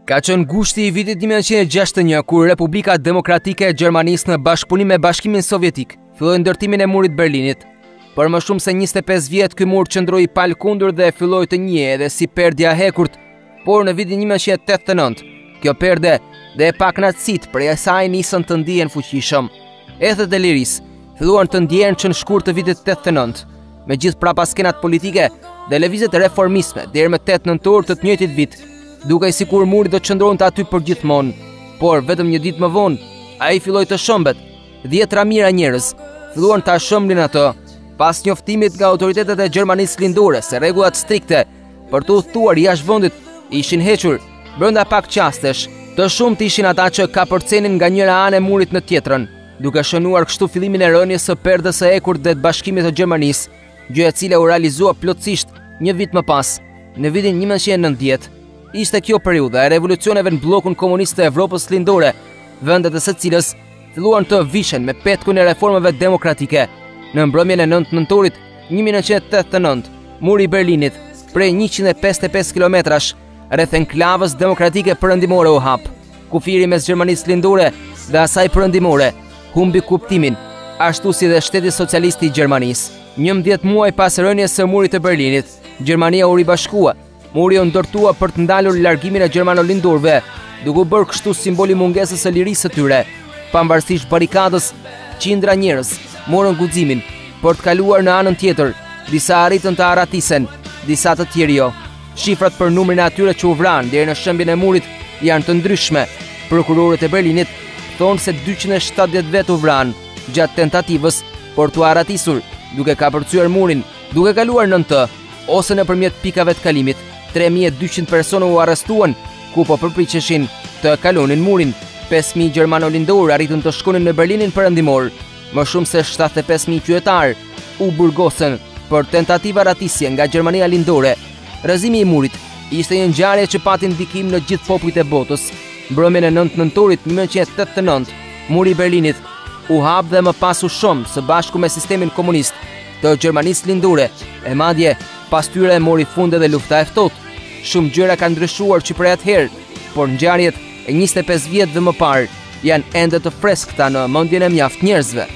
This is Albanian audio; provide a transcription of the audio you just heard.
Ka qenë gushti i vitit 1961 kur Republika Demokratike e Gjermanisë në bashkëpunim me Bashkimin Sovjetik filloi ndërtimin e murit të Berlinit. Për më shumë se 25 vjet ky mur qëndroi i palëkundur dhe filloi të njihej edhe si perdja e hekurt. Por në vitin 1989, kjo perde dhe pakënaqësitë prej saj nisën të ndihen fuqishëm. Ethet e lirisë filluan të ndjehen që në shkurt të vitit 89, me gjithë prapaskenat politike dhe lëvizjet reformiste deri më 8 nëntor të të njëjtit vit, dukej sikur muri do të qëndronte aty përgjithmonë. Por vetëm një ditë më vonë, ai filloi të shembet. Dhjetëra mijëra njerëz filluan ta shembnin atë pas njoftimit nga autoritetet e Gjermanisë Lindore se rregullat strikte për të udhëtuar jashtë vendit ishin hequr brenda pak çastesh. Të shumtë ishin ata që kapërcenin nga njëra anë e murit në tjetrën, duke shënuar kështu fillimin e rënies së perdes së hekurt dhe të bashkimit të Gjermanisë, gjë e cila u realizua plotësisht një vit më pas, në vitin 1990. Ishte kjo periudha e revolucioneve në bllokun komunist të Evropës Lindore, vendet e së cilës filluan të vishen me petkun e reformave demokratike. Në mbrëmjen e 9 nëntorit 1989, muri i Berlinit prej 155 kilometrash rreth enklavës demokratike perëndimore u hap. Kufiri mes Gjermanisë Lindore dhe asaj perëndimore humbi kuptimin, ashtu si dhe shteti socialist i Gjermanisë. 11 muaj pas rënies së murit të Berlinit, Gjermania u ribashkua Muri u ndërtua për të ndalur largimin e gjermanolindorëve, duke u bërë kështu simbol i mungesës së lirisë së tyre. Pavarësisht barrikadës, qindra njerëz morën guximin për të kaluar në anën tjetër. Disa arritën të arratisen, disa të tjerë jo. Shifrat për numrin e atyre që u vranë deri në shembjen e murit janë të ndryshme. Prokurorët e Berlinit thonë se 270 vetë u vranë gjatë tentativës për t'u arratisur, duke kapërcyer murin, duke kaluar nën të. ose nëpërmjet pikave të kalimit. 3200 persona u arrestuan ku po përpiqeshin të kalonin murin. 5000 gjermanolindorë arritën të shkonin në Berlinin Perëndimor. Më shumë se 75000 qytetarë u burgosën për tentativë arratisje nga Gjermania Lindore. Rrëzimi i murit ishte një ngjarje që pati ndikim në gjithë popujt e botës. Mbrëmjen e 9 nëntorit 1989, muri i Berlinit u hap dhe më pas u shemb së bashku me sistemin komunist të Gjermanisë Lindore, e madje pas tyre mori fund edhe lufta e ftohtë. Shumë gjëra kanë ndryshuar që prej atëherë, por ngjarjet e 25 vjetëve më parë janë ende të freskëta në mendjen e mjaft njerëzve.